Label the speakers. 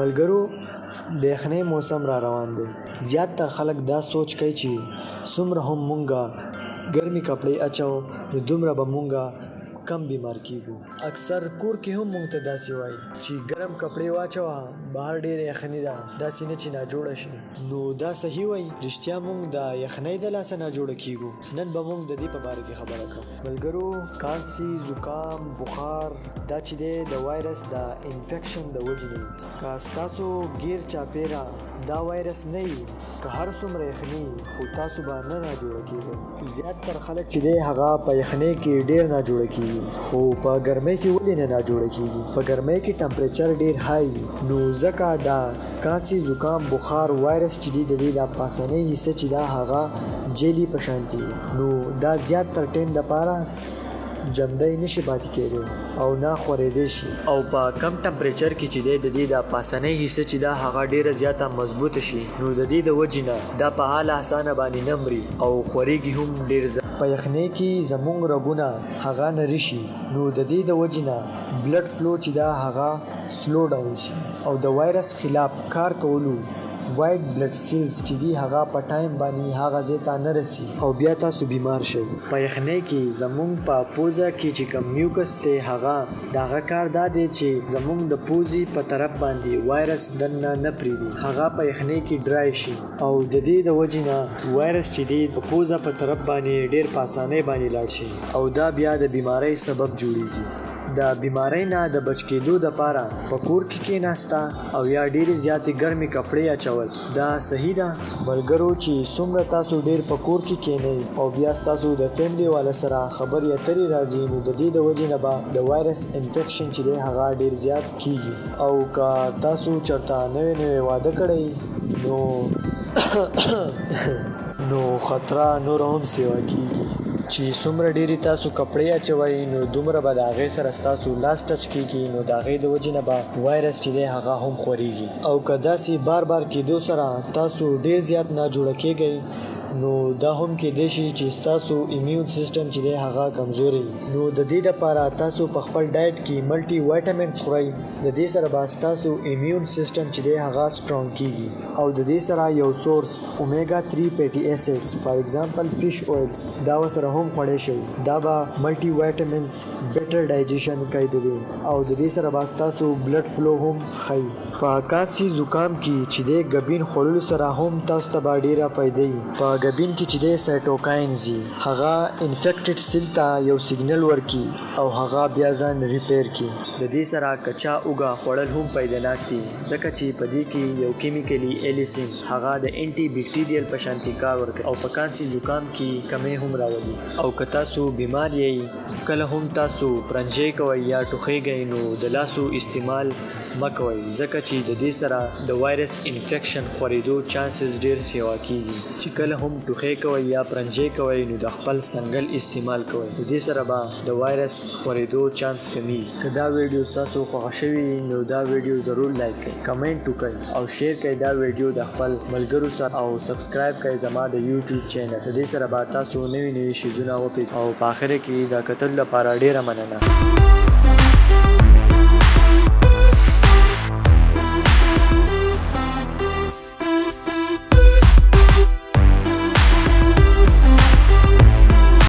Speaker 1: ملګرو د یخنۍ موسم را روان دی. زیات تر خلک دا سوچ کوي چې څومره هم مونږه ګرمې کپړې اچو نو دومره به مونږه کم بیمار کیږو. اکثر کور کې هم مونږ ته داسې وایي چې ګرم کپړې واچوه بهر ډیره یخني ده داسې نه چې ناجوړه شې. نو دا صحیح وایي رښتیا مونږ د یخنۍ د لاسه ناجوړه کیږو. نن به مونږ د دې په باره کې خبره کوو. ملګرو کانسي، زکام، بخار دا چې دی د وایرس د انفیکشن د وجې نه وي. که ستاسو ګیر چاپیره دا وایرس نه وي که هر څومره یخني وي خو تاسو به نه ناجوړه کیږئ. زیات تر خلک چې دی هغه په یخنۍ کې ډیر ناجوړه کیږي خو په ګرمۍ کې ولې نه ناجوړه کیږي؟ په ګرمۍ کې ټمپریچر ډیر های وي نو ځکه دا کانسي، زکام، بخار، وایرس چې دي ددې دا پاسنۍ حصه چې ده هغه جیلي په شانتي وي نو دا زیات تر ټایم دپاره جمدی نشي پاتې کیدی او نه خوریدی شي. او په کم ټمپریچر کې چې دی ددې دا پاسنۍ حصه چې ده هغه ډیره زیاته مضبوطه شي نو ددې د وجې نه دا په اله اسانه باندې نه مري او خوریږي هم ډیر زر. په یخنۍ کې زمونږ رګونه هغه نري شي نو ددې د وجې نه بلډ فلو چې ده هغه سلو ډاون شي او د وایرس خلاف کار کولو وایټ بلډ سیلز چې دي هغه په ټایم باندې هغه ځای ته نه رسي او بیا تاسو بیمار شئ. په یخنۍ کې زمونږ په پوزه کې چې کوم میوکس دی هغه د هغه کار دا دی چې زمونږ د پوزې په طرف باندې وایرس دننه نه پریږدي هغه په یخنۍ کې ډرای شي او ددې د وجې نه وایرس چې دی په پوزه په طرف باندې ډیر په اسانۍ باندې لاړ شي او دا بیا د بیمارۍ سبب جوړیږي. د بیمارۍ نه د بچ کیدو د پاره په کور کې کیناسته او یا ډیرې زیاتې ګرمې کپړې اچول دا صحیح ده؟ ملګرو چې څومره تاسو ډیر په کور کې کینئ او بیا ستاسو د فیملی واله سره خبرې اترې راځي نو ددې د وجې نه به د وایرس انفیکشن چې دی هغه ډیر زیات کیږي او که تاسو چرته نوی نوی واده کړی نو نو خطره نوره هم سیوا کیږي. چی څومره ډیری تاسو کپړی اچوی نو دومره به د هغی سره ستاسو لاس ټچ کیږي نو د هغی د وجی نه به وایرس چی دی هغه هم خوریږي او که داسی بار بار کیدو سره تاسو ډیر زیات ناجوړه کیږی نو دا هم کیدای شي چی ستاسو ایمیون سیستم چی دی هغه کمزوری وي نو ددی لپاره تاسو په خپل ډایټ کی ملټی وایټامینز خورئ ددی سره به ستاسو ایمیون سیستم چی دی هغه سټرانګ کیږي او ددی سره یو سورس اومیګا تری پیټی ایسډز فار ایګزامپل فش اویلز دا ورسره هم خوړی شئ دا به ملټی وایټامینز بیټر ډایجیشن کوي ددی او ددی سره به ستاسو بلډ فلو هم ښه یی. په کاسي زکام کی چی دی ګبین خوړلو سره هم تاسو ته به ډیره فایده یی په ګبین کی چی دی سایټوکاینز یی هغه انفیکټډ سیل ته یو سیګنل ورکی او هغه بیا ځان ریپیر کی. ددی سره که چا اوږه خوړل هم فایده ناک دی ځکه چی په دی کی یو کیمیکلی ایلیسین هغه د انټي بکټیریل په شانتي کار ورکوي او په کانسي زکام کي کمی هم راولي. او که تاسو بیمار یئ کله هم تاسو پرنجی کوئ یا ټوخیږئ نو د لاسو استعمال مه کوئ ځکه چي ددې سره د وایرس انفیکشن خوریدو چانسز ډیر سیوا کیږي. چي کله هم ټوخی کوئ یا پرنجی کوئ نو د خپل څنګل استعمال کوئ ددې سره به د وایرس خوریدو چانس کمیږي. که دا ویډیو ستاسو خوښه شوی نو دا ویډیو ضرور لایک کړئ کمنټ وکړئ او شیر کړئ دا ویډیو د خپل ملګرو سره او سبسکرایب کړئ زما د یوټیوب چینل د دې سره به تاسو نوي نوي شیزونه وپیژنئ او په اخر کې د کتلو لپاره ډیره مننه.